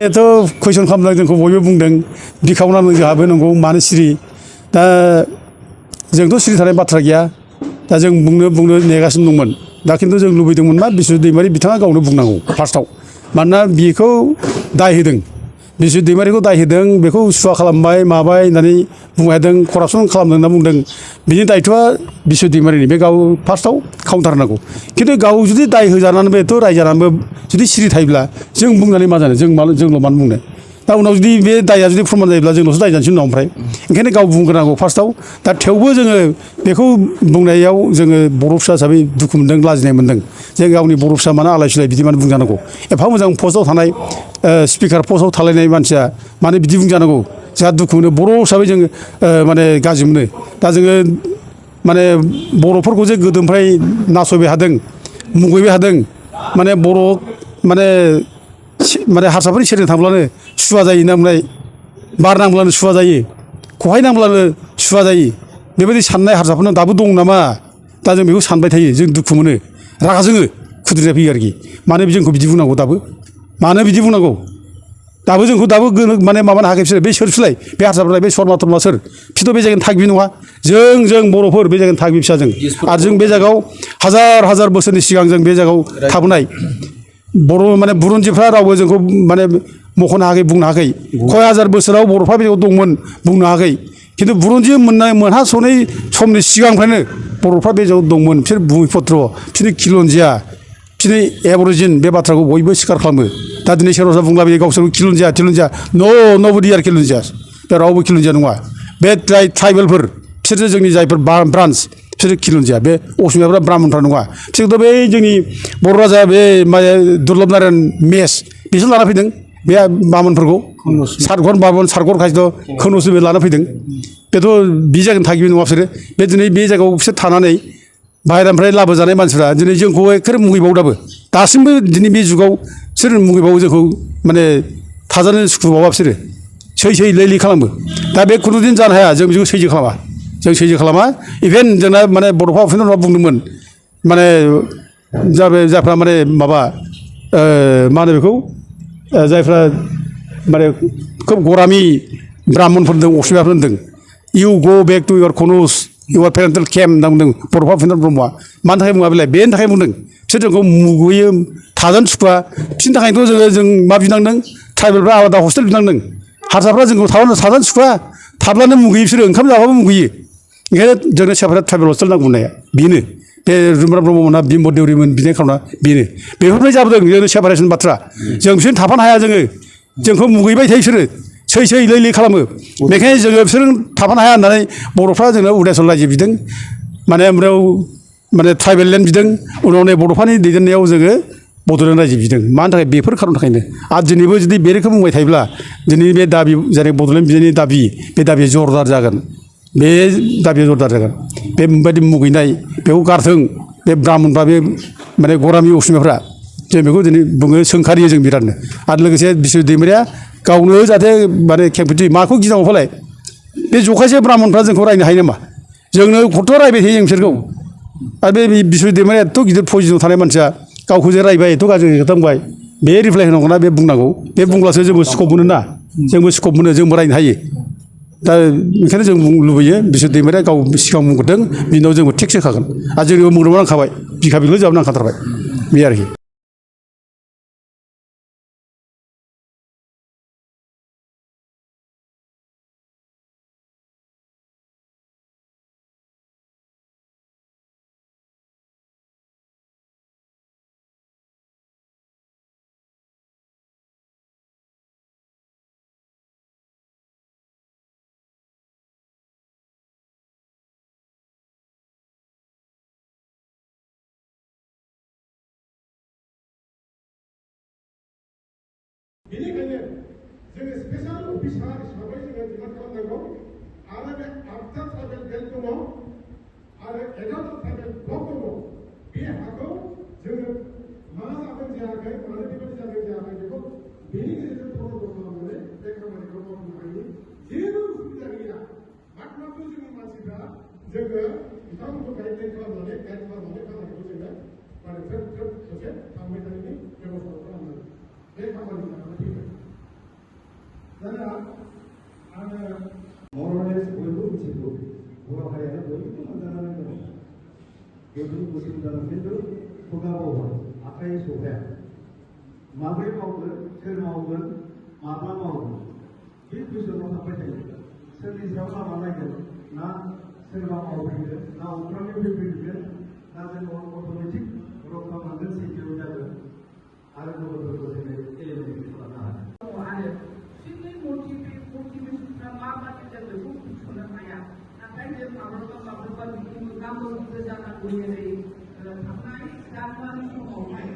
थ' कुइसन खालामदों जोंखौ बयबो बुंदों बिखावनानै जोंहाबो नंगौ मानो सिरि दा जोंथ' सिरि थानाय बाथ्रा गैया दा जों बुंनो नेगासिनो दंमोन दा खिन्थु जों लुबैदोंमोन मा बिस्वजित दैमारि बिथाङा गावनो बुंनांगौ फार्स्टआव मानोना बिखौ दाय होदों बिस्वजित दैमारिखौ दाय होदों बेखौ सुवा खालामबाय माबाय होननानै बुंदों करापसन खालामदों होनना बुंदों बिनि दायथ'आ बिस्वजित दैमारिनि बे गाव फार्स्टआव काउन्टार होनांगौ खिन्थु गाव जुदि दाय होजानानैबो एथ' रायजानानैबो जुदि सिरि थायोब्ला जों बुंनानै मा जानो जोंल' मानो बुंनो दा उनाव जुदि बे दायआ जुदि फोरमान जायोब्ला जोंल'सो दाय जानोसै उनाव ओमफ्राय ओंखायनो गाव बुंग्रोनांगौ फार्स्टआव दा थेवबो जोङो बेखौ बुंनायाव जोङो बर' फिसा हिसाबै दुखु मोनदों लाजिनाय मोनदों जे गावनि बर' फिसा मानो आलाय सिलाय बिदि मानो बुंजानांगौ एफा मोजां पस्टआव थानाय स्पिकार पस्टआव थालायनाय मानसिया मानो बिदि बुंजानांगौ जोंहा दुखु मोनो बर' हिसाबै जोङो माने गाज्रि मोनो दा जोङो माने बर'फोरखौ जे गोदोनिफ्राय नासयबाय थादों मुगैबाय थादों माने बर' माने हारसाफोरनि सेरजों थांब्लानो सुवा जायो होनना बुंनाय बार नांब्लानो सुवा जायो खहाय नांब्लानो सुवा जायो बेबायदि साननाय हारसाफोरनाव दाबो दं नामा दा जों बेखौ सानबाय थायो जों दुखु मोनो रागा जोङो खुद्रिनाय फैयो आरोखि मानो जोंखौ बिदि बुंनांगौ दाबो मानो बिदि बुंनांगौ दाबो जोंखौ दाबो माने माबानो हायाखै बिसोर बे सोरसुलाय बे हारसाफोरलाय बे शर्मा थर्मा सोर बिसोरथ' बे जायगानि थागिबि नङा जों बर'फोर बे जायगानि थागिबि फिसा जों आरो जों बे जायगायाव हाजार बोसोरनि सिगां जों बे जायगायाव थाबोनाय बर' माने बुरन्जिफ्रा रावबो जोंखौ माने मख'नो हायाखै बुंनो हायाखै खय हाजार बोसोराव बर'फ्रा बे जायगायाव दंमोन बुंनो हायाखै खिन्थु बुरन्जि मोनहास'नाय समनि सिगांनिफ्रायनो बर'फ्रा बे जायगायाव दंमोन बिसोर भुमिपत्र बिसोरनि खिलन्जिया बिसोरनि एबरिजिन बे बाथ्राखौ बयबो स्वीकार खालामो दा दिनै सोरबा सोरबा बुंलाबायो गावसोर खिलन्जिया नबडि आर खिलन्जिया बे रावबो खिलन्जिया नङा बे ट्राइबेलफोर बिसोरसो जोंनि जायफोर ब्रान्स बिसोर खिलन्जिया बे असमियाफ्रा ब्राह्मणफ्रा नङा बिसोरथ' बै जोंनि बर' राजा बे दुर्लभ नारायण मेस बिसोर लाना फैदों बे बामोनफोरखौ सारगर खायथ' खोन'सो बे लाना फैदों बेथ' बे जायगानि थागिबि नङा बिसोरो बे दिनै बे जायगायाव बिसोर थानानै बाहेरानिफ्राय लाबोजानाय मानसिफ्रा दिनै जोंखौ एखेबारे मुगैबावो दासिमबो दिनै बे जुगाव बिसोर मुगैबावो जोंखौ माने थाजानो सुखुबावा बिसोरो सै लै खालामो दा बे खुनुदिन जानो हाया जों बेखौ सैज्य खालामा इभेन जोंना माने बड'फा उपेन्द्रनाथ बुंदोंमोन माने जायफ्रा माने माबा मा होनो बेखौ जायफ्रा माने खोब गरामि ब्राह्मणफोर दं असमियाफोर होनदों इउ गो बेक टु इयर कनुस इउर पेरेन्टेल केम्प होनना बुंदों बड'फा उपेन्द्र ब्रह्मआ मानि थाखाय बुङा बेलाय बेनि थाखाय बुंदों बिसोर जोंखौ मुगैयो थाजानो सुखुवा बिसोरनि थाखायनोथ' जों मा बिनांदों ट्राइबेलफ्रा आलादा हस्टेल बिनांदों हारसाफ्रा जोंखौ थाजानो सुखुवा थाब्लानो मुगैयो बिसोरो ओंखाम जाबाबो मुगैयो ओंखायनो जोंनो सेपारेट ट्राइबेल हस्टेल नांगौ होननाया बेनो बे रुपनाथ ब्रह्ममोनहा बिम्ब देउरिमोन बिनाय खालामना बेनो बेफोरनिफ्राय जाबोदों जोंनो सेपारेसन बाथ्रा जों बिसोरजों थाफानो हाया जोंखौ मुगैबाय थायो बिसोरो सै लै खालामो बेखायनो जोङो बिसोरजों थाफानो हाया होननानै बर'फ्रा जोंनो उदायसन रायजो बिदों माने ओमफ्राय माने ट्राइबेल लेण्ड बिदों उनाव नै बड'फानि दैदेननायाव जोङो बड'लेण्ड रायजो बिदों मानि थाखाय बेफोर खारननि थाखायनो आरो दिनैबो जुदि बे रोखोम बुंबाय थायोब्ला दिनैनि बे दाबि जेरै बड'लेण्ड बिनायनि दाबि बे दाबिया जरदार जागोन बे दाबिया जरदार जागोन बेबायदि मुगैनाय बेखौ गारथों बे ब्राह्मणफ्रा बे माने गरामि असमियाफ्रा जों बेखौ दिनै बुङो सोंखारियो जों बिरादनो आरो लोगोसे बिस्वजित दैमारिया गावनो जाहाथे माने खेंफोरथि माखौ गिनांगौ फालाय बे जखायसे ब्राह्मणफ्रा जोंखौ रायनो हायो नामा जोंनो खथ' रायबाय थायो जों बिसोरखौ आरो बे बिस्वजित दैमारिया एथ' गिदिर पजिसनाव थानाय मानसिया गावखौ जे रायबाय एथ' गाज्रि खोथा बुंबाय बे रिप्लाय होनांगौना बे बुंनांगौ बे बुंब्लासो जोंबो स्कप मोनो ना जोंबो स्कप मोनो जोंबो रायनो हायो दा ओंखायनो जों लुबैयो बिस्वजित दैमारिया गाव सिगां बुंग्रोदों बिनि उनाव जोंबो टेक्स होखागोन आरो जोंनिबो मुंदांखा नांखाबाय बिखा बिख्लो जाबो नांखाथारबाय बे आरोखि बेनिखायनो जोङो स्पेसियेल अफिसार हिसाबै जोङो डिमान्ड खालामनांगौ आरो बे आफ्टार ट्राइबेल बेल्ट दङ आरो एडाल्ट ट्राइबेल ब्लक दङ बे हाखौ जोङो मा जादों जायाखै मानो बेबायदि जादों जायाखै बेखौ बेनि गेजेरजों प्रट'कल खालामनानै बे खामानिखौ मावनो हायो जेबो उसुबिदा गैया माथ्राबो जोंनि मानसिफ्रा जोङो बिथांमोनखौ गाइडलाइन खालामनानै खामानिखौ जोङो माने थोब मोनसे थांबाय थानायनि बेब'स्था खालामनांगौ बे खामानि जानानै फैबाय दाना मरलेस बयबो मिथिगौ बर' हारिया बयबो नाजानानै दङ बेफोर उसुबिदा खिन्थु खुगा बावो आखाइ सौहाया माबोरै मावगोन सोर मावगोन माब्ला मावगोन बे कुइसनाव थांबाय थायो सोरनि सायाव लामा नायगोन ना सोरबा मावफैगोन ना अख्रांनिफ्राय फैगोन ना जों अट'मेटिक रखा मोनगोन सिटिआव जागोन आरो गुबुनफोरखौ जोङो एलिमिनेट खालामनो हागोन आरो जोंनि मटिभेसनफ्रा माबायदि जों बेखौ बुंस'नो हाया नाथाय जों माब्लाबा बिदि मोगा मोगिबो जानांगौ जेरै थांनाय जानुवारि समावहाय